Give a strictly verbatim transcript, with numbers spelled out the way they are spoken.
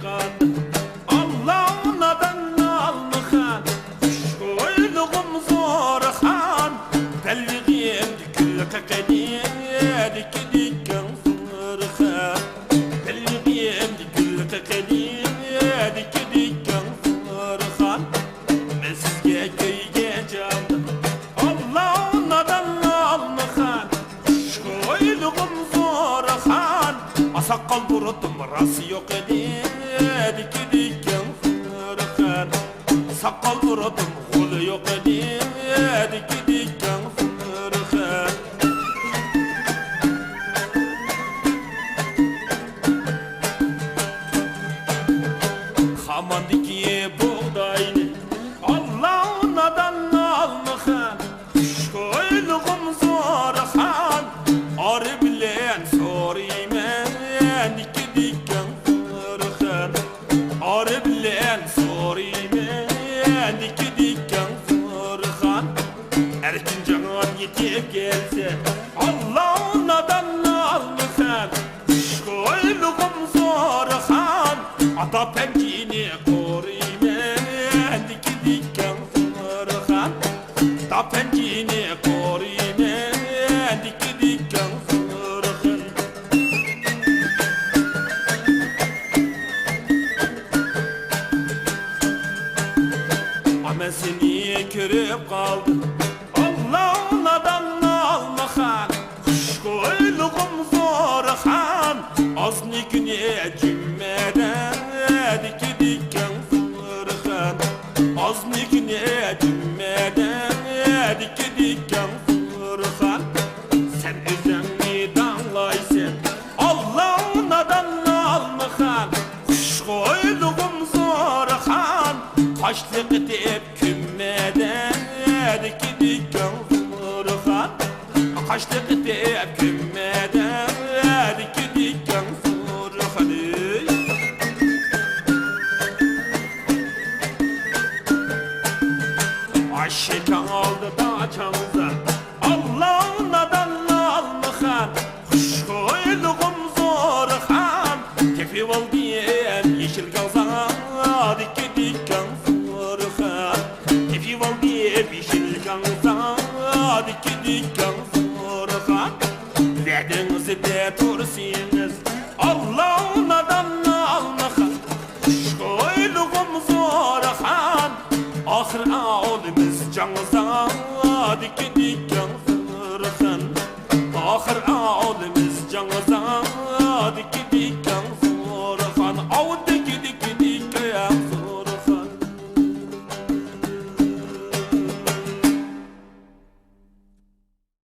ئاللا نادان ئالمىخان، خۇشخۇيلۇغۇم زورخان، بەللىغىمدە گۈل قېقىنى، دىكى دىككەڭ زورخان، بەللىغىمدە گۈل قېقىنى، دىكى دىككەڭ زورخان، مەن سىزگە كۆيگەن چاغدا، ئاللا نادان ئالمىخان، خۇشخۇيلۇغۇم زورخان، ئاساققال بۇرۇتۇم راست يوق ئىدى، دىكى دىككەڭ زورخان، ساقال بۇرۇتۇم غولى يوق ئىدى، دىكى دىككەڭ زورخان. خاماندىكى بۇغداينى، ئاللا نادان ئالمىخان، خۇشخۇيلۇغۇم زورخان، ئارى بىلەن سورىيمەن، دىكى دىككەڭ زورخان، ئارى بىلەن سورىيمەن، دىكى دىككەڭ زورخان، ئەركىنجان يېتىپ كەلسە، ئاللا نادان ئالمىخان، خۇشخۇيلۇغۇم زورخان، ئاتا پەنجىنى قورۇيمەن، دىكى دىككەڭ زورخان، ئاتا پەنجىنى قورۇيمەن، دىكى دىككەڭ زورخان. ئا، مەن سېنى كۆرۈپ قالدىم، ئاللا نادان ئالمىخان، خۇشخۇيلۇغۇم زورخان، ئازنى كۈنى جۈممەدە، دىكى دىككەڭ زورخان، ئازنى كۈنى جۈممەدە، دىكى دىككەڭ زورخان، سەن ئۆزۈڭنى داڭلايسەن، ئاللا نادان ئالمىخان، خۇشخۇيلۇغۇم زورخان، قاشلىق ئېتىپ كۈممەدە، دىكى دىككەڭ زورخان، قاشلىق ئېتىپ كۈممەدە، دىكى دىككەڭ زورخان. ئاشىكاڭ ئالدىدا چاڭزا، ئاللا نادان ئالمىخان، خۇشخۇيلۇغۇم زورخان، تېپىۋالدىم يېشىل گال